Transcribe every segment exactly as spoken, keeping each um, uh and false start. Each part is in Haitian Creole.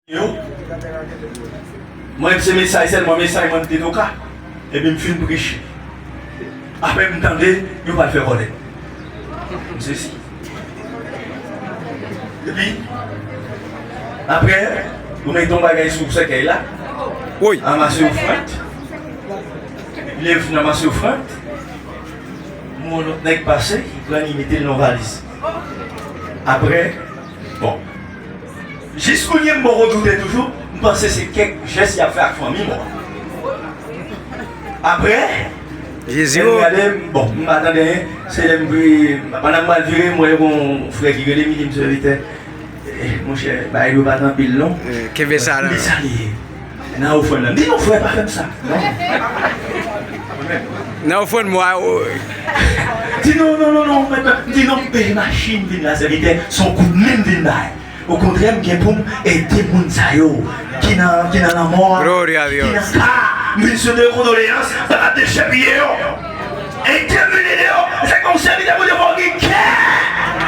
Yo, mwen se mesaj sèlman, mesaj mwen te toka. Epi m fin preche. Apre m tande, yo pral fè kòlèt. M sezi. Epi, apre, yo mete yon bagay sou sèkèy la. Woy. Anmase ofrann. Lè yo fin anmase ofrann, m wè yon lòt nèg pase, li pran li, mete l nan valiz. Apre, bon. Jis kounye a m poko doute toujou, m panse se kèk jès y ap fè ak fanmi m. Apre, Jezi lè m o. Gade, bon, m pa tande anyen, se lè m vire, pandan m pral vire, m wè yon frè ki rele m, li di m, "Sèvitè, eh, monchè, bagay yo pa t anpil non." Eh, kenbe sa la. Kenbe sa li ye. Nan ofrann nan. M di, "Non, frè, pa fè m sa." Non. Nan ofrann mwa, o. Di, "Non, non, non, non, mèt, mèt." M di, "Non, m peye machin vin la, sèvitè, se yon kout men m vin bay." Okontrè, m gen pou m ede moun sa yo ki nan, ki nan lanmò a, ki nan ka. M vin sou de kondoleyans, pa ap dechèpiye yo. Ede m vin ede yo. Se kòm sèvitè Bondye fò gen kè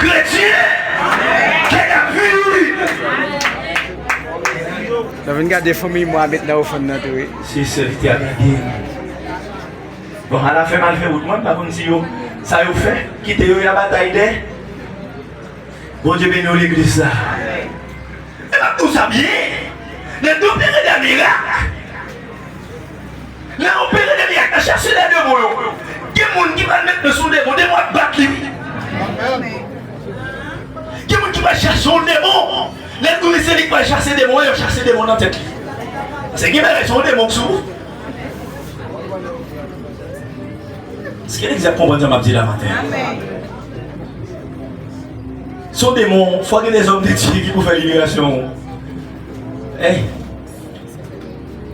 kretyen, kè dapui. Nan vin gade fanmi mwen met nan ofrann nan tou, wi. Se sèvitè a ede m. Bon, alafen m al fè wout mwen, m pa konn si yo, sa yo fè, kite yo, y a batay dè. Bondye beni w legliz la. E m ap di w sa byen. Lè n opere de mirak, lè n opere de mirak, nan chase de demon yo, gen moun ki pral met men sou demon, demon ap bat li. Gen moun ki pral chase yon demon. Lè n konnen se li k pral chase demon an, yo chase demon nan tèt li. Paske gen bagay se yon demon k sou ou. Èske legliz ap konprann sa m ap di la maten? Se yon demon, fò gen de zòm de Dye ki pou fè liberasyon. Ey.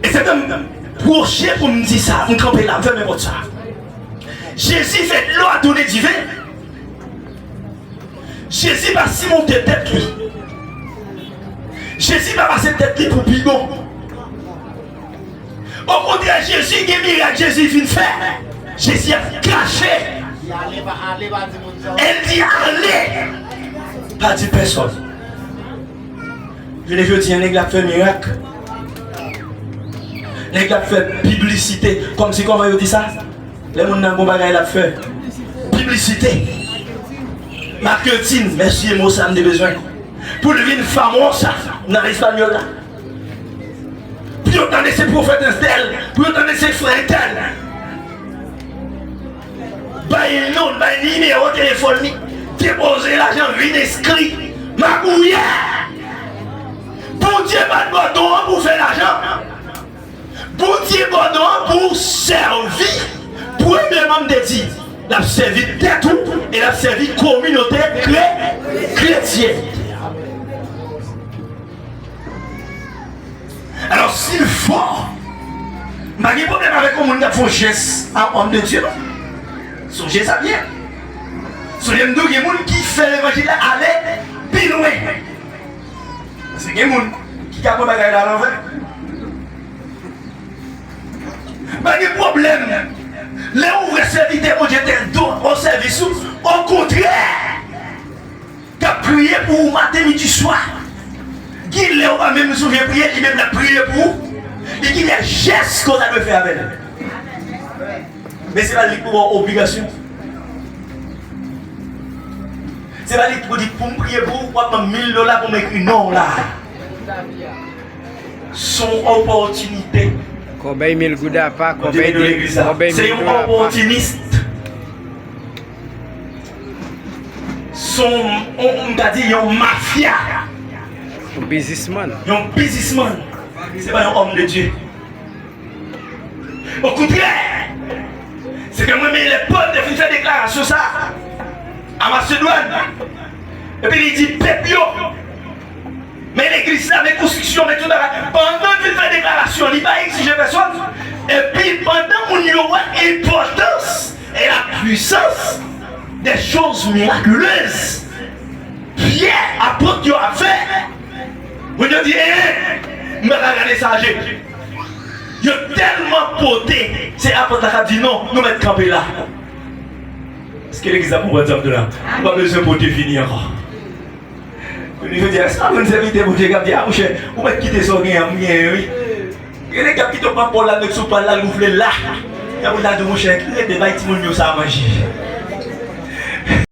E se tan m pwoche pou m di sa, m kanpe la, m fèmen pòt sa. Jezi fè dlo a tounen diven. Jezi pa simonte tèt li. Jezi pa pase tèt li pou pi bon. Okontrè, Jezi gen mirak Jezi vin fè. Jezi ap kache. Di ale, pa ale, pa di moun sa. El di ale. Pa di pèsòn. Jounen jodi a, nèg la ap fè mirak. Nèg la ap fè piblisite. Kòmsi kòman yo di sa? Lè moun nan gon bagay l ap fè. Piblisite. Marketing, mèsi, e mo sa m te bezwen. Pou l vin famosa nan espanyòl la. Pou yo tande se pwofèt entèl, pou yo tande se frè entèl. Bay non, bay nimewo telefòn li, depoze lajan, vin enskri. Magouyè! Bondye pa t ba w don an pou w fè lajan. Bondye ba w don an pou w sèvi. Premyèman, m te di, l ap sèvi tèt ou e l ap sèvi kominote kre-, kretyen. Alò, si l fò, m pa gen pwoblèm avèk yon moun k ap fè yon jès a òm de Dye, non. Sonje sa byen. Sonje m di w gen moun ki fè levanjil la ale pi lwen. Paske gen moun ki ka pran bagay la alanvè. Pa gen pwoblèm. Lè yon vrè sèvitè Bondye te do o sèvis ou, okontrè, k ap priye pou ou maten, midi, swa. Gen lè ou pa menm bezwen priye, li menm l ap priye pou ou. E gen de jès ke w ta dwe fè avè l. Men se pa li k pou ba w obligasyon. Se pa li k pou di pou m priye pou ou, w ap ban m mil dola pou m ekri non w la. Se yon opòtinite. Kòbèy mil goud apa, kòbèy de, kòbèy mil dola apa. Se yon opòtinis. Se yon, yon, m ta di yon mafya. Yon biznismann. Yon biznismann. Se pa yon òm de Dye. Okontrè, se ke mwen, men lè Pòl te fin fè deklarasyon sa a Masedwàn, epi li di pèp yo, men legliz la, men konstriksyon, men tout bagay. Pandan l fin fè deklarasyon, li pa egzije pèsòn. Epi pandan moun yo wè enpòtans e la pwisans de choz mirakilez Pyè, apot yo ap fè, moun yo di, en, m pa ka gade sa je. Yo tèlman pote, se apot la k ap di, non, nou mèt kanpe la. Èske legliz la konprann sa m di la? Ou pa bezwen pote fini ankò. Kounye a jodi a, èske w ap jwenn sèvitè Bondye k ap di, a monchè, ou mèt kite sa w genyen an, m genyen, wi. Gen nèg k ap kite w pran pa w la, met sou pa l la, l gonfle la. Y ap vin di, monchè, rete, bay timoun yo sa a manje.